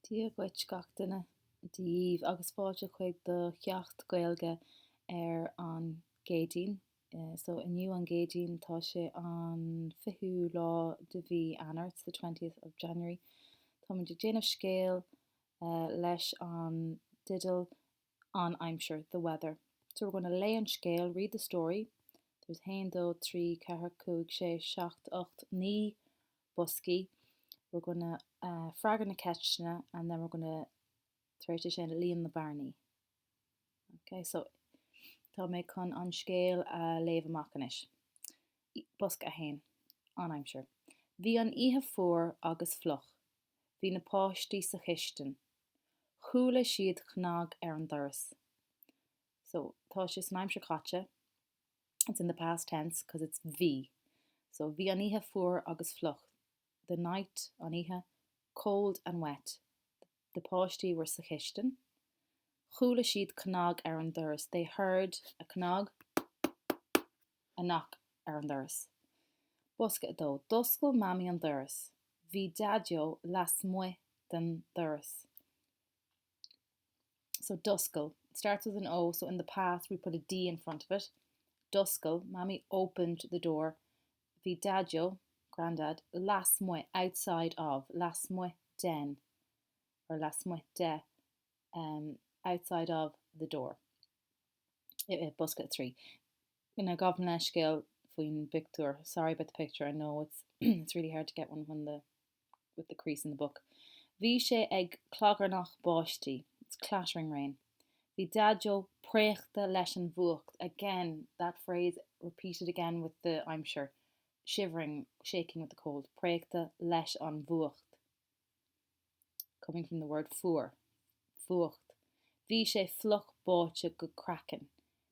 Dia dhuit gach duine díbh agus fáilte chuig do cheacht Gaeilge ar an gCéadaoin. So inniu an gCéadaoin, tá sé an 20ú lá de mhí Eanáir, it's the 20th of January. Táimid ag déanamh scéal leis an dteideal An Aimsir, the weather. So we're going to léigh an scéal, read the story. There's 1, 2, 3, 4, 5, 6, 7, 8, 9 boscaí. We're going to freagair na ceisteanna and then we're going to tar éis sin líon na bearnaí. Ok, so tá mé chun an scéal a léamh amach anois. Bosca 1. An aimsir. Bhí an oíche fuar agus fliuch. Bhí na páistí sa chistin. Chuala siad cnag ar an doras. So tá sé san aimsir chaite. It's in the past tense because it's bhí. So bhí an oíche fuar agus fliuch. The night, an oíche, cold and wet. The páistí were sa chistin. Chuala siad cnag ar an doras. They heard a cnag, a knock ar an doras. Bosca 2. D'oscail Mamaí an doras. Bhí Daideo lasmuigh den doras. So d'oscail. It starts with an O, so in the past we put a D in front of it. D'oscail, Mammy opened the door. Bhí Daideo, Grandad, lasmuigh, outside of, lasmuigh den, or lasmuigh de, um, outside of the door. Bosca 3. Now gabh mo leithscéal faoin bpictiúr. Sorry about the picture, I know it's it's really hard to get one when the with the crease in the book. Bhí sé ag clagarnach báistí. It's clattering rain. Bhí Daideo préachta leis an bhfuacht. Again, that phrase repeated again with the aimsir. Shivering, shaking with the cold. Préachta leis an bhfuacht. Coming from the word fuar. Fuacht. Bhí sé fliuch báite go craiceann.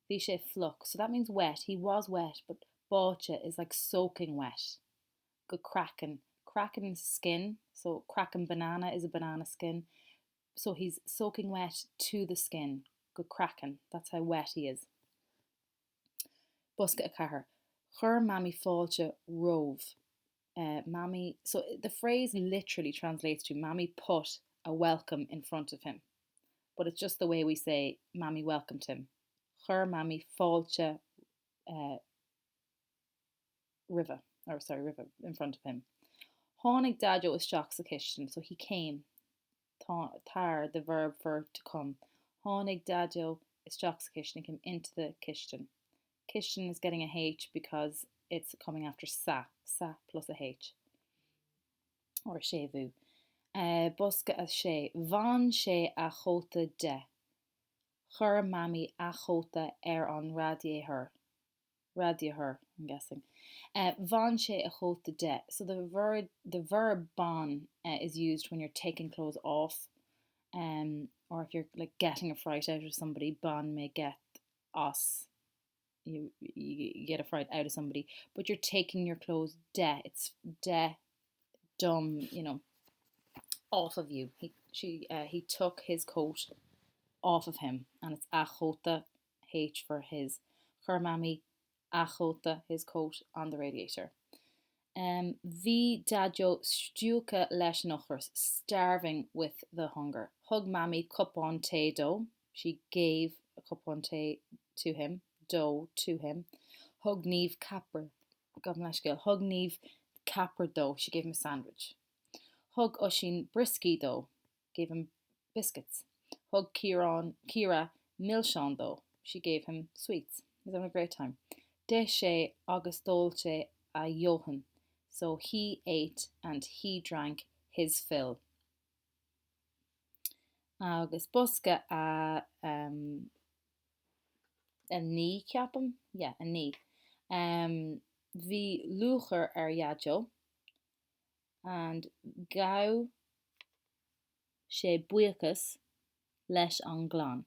Bhí sé fliuch. So that means wet. He was wet, but báite is like soaking wet. Go craiceann. Craiceann is skin, so craiceann banana is a banana skin. So he's soaking wet to the skin. Go craiceann. That's how wet he is. Bosca 4. Chuir Mamaí fáilte roimh. Uh, Mammy, so the phrase literally translates to Mammy put a welcome in front of him. But it's just the way we say Mammy welcomed him. Chuir Mammy fáilte uh, roimhe, or sorry, roimhe, in front of him. Tháinig Daideo isteach sa chistin, so he came. Tar, the verb for to come. Tháinig Daideo isteach sa chistin, he came into the chistin. Chistin is getting a H because it's coming after sa, sa plus a H. Or a séimhiú. Uh, bosca 6. Bhain sé a chóta de. Chuir Mamaí a chóta ar an radiator. Radiator, I'm guessing. Uh, bhain sé a chóta de. So the verb, the verb bain uh, is used when you're taking clothes off um, or if you're like getting a fright out of somebody, bain mé geit as. You, you, you get a fright out of somebody, but you're taking your clothes de. It's de dumb, you know, off of you. He, she, uh, he took his coat off of him, and it's a chóta H for his. Chuir Mamaí a chóta, his coat, on the radiator. Um, bhí Daideo stiúgtha leis an ocras, starving with the hunger. Thug Mamaí cupán tae dó, she gave a cupán tae to him, dó, to him. Thug Niamh ceapaire, gabh mo leithscéal, thug Niamh ceapaire dó, she gave him a sandwich. Thug Oisín brioscaí dó, gave him biscuits. Thug Ciarán, Ciara milseáin dó, she gave him sweets. He's having a great time. D'ith sé agus d'ól sé a dhóthain, so he ate and he drank his fill. Agus bosca a um, 9 ceapaim? Yeah, 9. Um, bhí lúcháir ar Dhaideo and ghabh sé buíochas leis an gclann.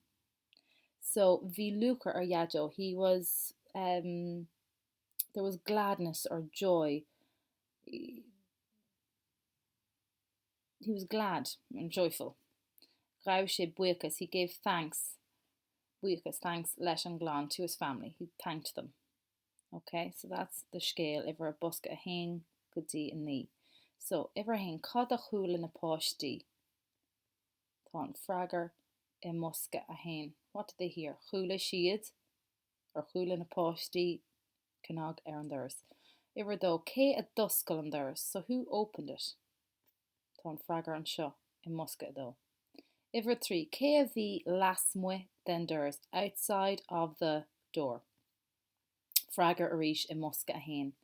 So bhí lúcháir ar Dhaideo, he was um, there was gladness or joy. He was glad and joyful. Ghabh sé buíochas, he gave thanks, buíochas, thanks leis an gclann to his family. He thanked them. Ok, so that's the scéal, uimhir bosca 1 go dtí 9. So, uimhir 1, cad a chuala na páistí? Tá an freagra i mbosca 1. What did they hear? Chuala siad, or chuala na páistí, cnag ar an doras. Uimhir 2. Cé a d'oscail an doras? So who opened it? Tá an freagra anseo i mbosca 2. Uimhir 3. Cé a bhí lasmuigh den doras? Outside of the door. Freagra arís i mbosca 1.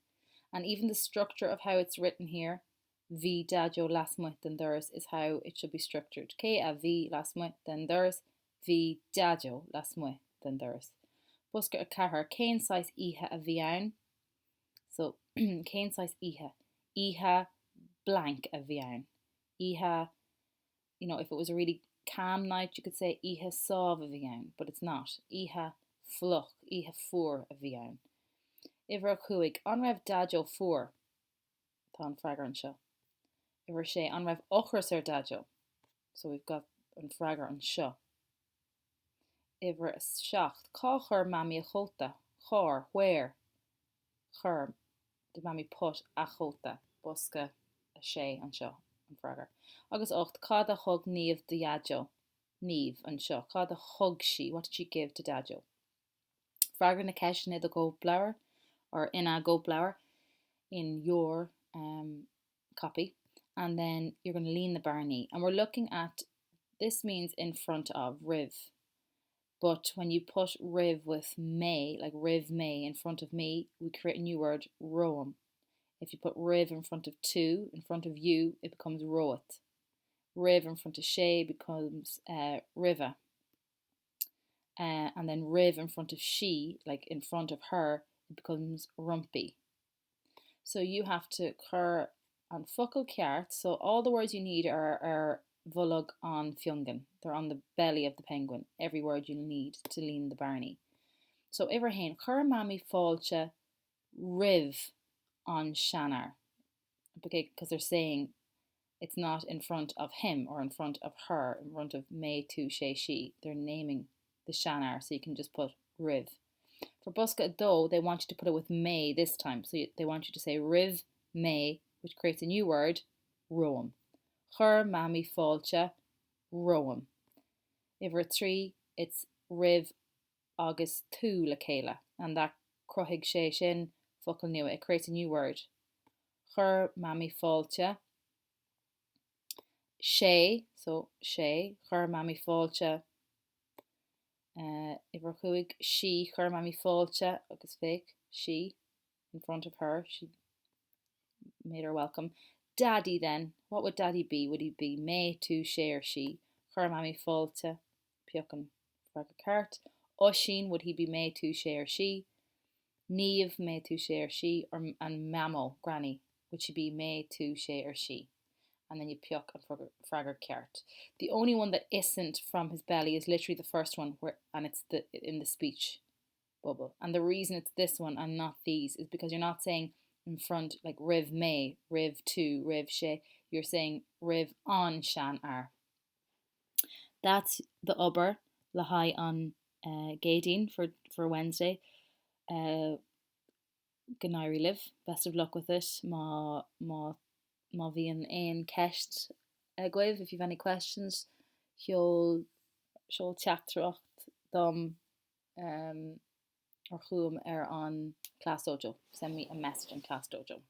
And even the structure of how it's written here, Bhí Daideo lasmuigh den doras is how it should be structured. Cé a bhí lasmuigh den doras? Bhí Daideo lasmuigh den doras. Bosca 4, Cén saghas oíche a bhí ann? So, cén saghas oíche? Oíche blank a bhí ann. Oíche, you know, if it was a really calm night, you could say oíche sámh a bhí ann, but it's not. Oíche fliuch, oíche fuar a bhí ann. Uimhir 5, An raibh Daideo fuar? Tá an freagra anseo. Uimhir 6, An raibh ocras ar Daideo? So we've got an freagra anseo. Uimhir 7, Cá chuir Mamaí a chóta? Cár, where, chuir, did Mamaí put a chóta? Bosca 6 anseo, an freagra. Agus 8, Cad a thug Niamh do Dhaideo? Niamh, anseo. Cad a thug sí, what did she give to Daideo? Freagair na ceisteanna i do chóipleabhar, or ina gcóipleabhar, in your um, copy, and then you're going to líon na bearnaí. And we're looking at, this means in front of, roimh. But when you put roimh with mé, like roimh mé, in front of me, we create a new word, romham. If you put roimh in front of tú, in front of you, it becomes romhat. Roimh in front of sé becomes uh, roimhe. Uh, and then roimh in front of sí, like in front of her, it becomes roimpi. So you have to cuir an focal ceart, so all the words you need are ar bholg an phiongain. They're on the belly of the penguin, every word you need to líon the bearnaí. So uimhir a haon, chuir Mamaí fáilte roimh an seanfhear. Okay, because they're saying it's not in front of him or in front of her, in front of mé, tú, sé, sí. They're naming the seanfhear, so you can just put roimh. For bosca a dó, they want you to put it with mé this time, so they want you to say roimh mé, which creates a new word, romham. Chuir Mamaí fáilte romham. Uimhir a 3, it's roimh agus tú le chéile, and that cruthaigh sé sin focal nua, it creates a new word. Chuir Mamaí fáilte sé, so sé, chuir Mamaí fáilte uimhir a 5, sí, chuir Mamaí fáilte agus féach, sí, in front of her, she made her welcome. Daddy then, what would Daddy be? Would he be mé, tú, sé or sí? Chuir Mamaí fáilte, pioc an freagra ceart. Oisín, would he be mé, tú, sé or sí? Niamh, mé, tú, sé or sí? Or, and Mamó, Granny, would she be mé, tú, sé or sí? And then you pioc an freagra ceart. The only one that isn't from his belly is literally the first one where, and it's the, in the speech bubble. And the reason it's this one and not these is because you're not saying in front like roimh mé, roimh tú, roimh sé, you're saying roimh an seanfhear. That's the obair le haghaidh an uh, Céadaoin for, for Wednesday. Uh, go n-éirí libh, best of luck with it má, má, má bhíonn aon ceist agaibh, if you've any questions, sheol, seol teachtaireacht dom um, or chugam ar an Class Dojo. Send me a message on Class Dojo.